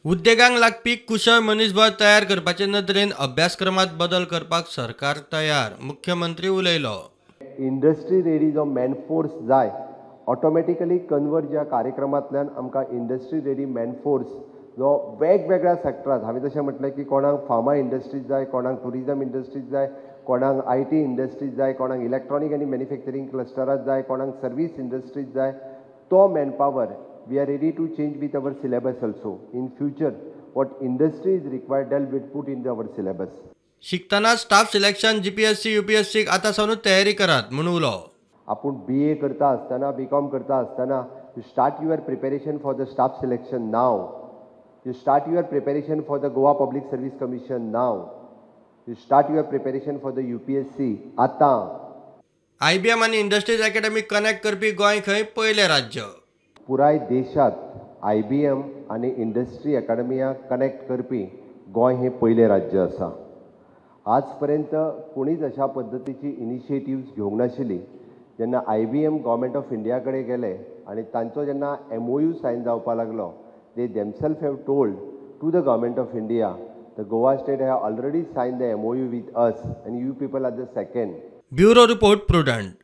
उद्देगांक लागपी कुशळ मनीसबळ तयार करपाचे नदरेन अभ्यासक्रमात बदल करपाक सरकार तयार, मुख्यमंत्री उलयलो. इंडस्ट्री रेडी जो मॅनफोर्स जाय, ऑटोमॅटिकली कन्वर्ज ह्या कार्यक्रमांतल्यान आमकां इंडस्ट्री रेडी मॅनफोर्स जो वेगवेगळ्या सेक्टरांत, हांवें जशें म्हटलें की कोणाक फार्मा इंडस्ट्रीज जाय, कोणाक ट्युरिजम इंडस्ट्रीज जाय, कोणाक IT industries जाय, कोणाक इलेक्ट्रॉनीक आनी मॅन्युफॅक्चरींग क्लस्टरांत जाय, कोणाक सर्वीस इंडस्ट्रीज जाय, तो manpower we are ready to change with our syllabus also. In future, what industry is required, that will put in our syllabus. शिकतना स्टाफ सिलेक्शन, जीपीएससी, यूपीएससीक आतां सावनूच तयारी करात म्हूण उलो. आपूण बीए करता आसतना, बी कॉम करता आसतना, you start your preparation for the staff selection now. You start your preparation for the Goa Public Service Commission now. You start your preparation for the UPSC आतां. आयबीएम आनी इंडस्ट्रीज अकॅडमी कनेक्ट करपी गोंय खंय पयलें राज्य. पुराय देशांत IBN आनी industry अकॅडमिया connect करपी गोंय हें पयलें राज्य आसा. आज पर्यंत कोणीच अशा पद्दतीची इनिशिएटिव्स घेवंक नाशिल्ली. जेन्ना आयबीएम गव्हर्मेंट ऑफ इंडिया कडेन गेले आनी तांचो जेन्ना एमओयू सायन जावपा लागलो, they themself have told to the Government of India, the Goa state have already sign the MOU with us and you people are the second. Bureau report, Prudent.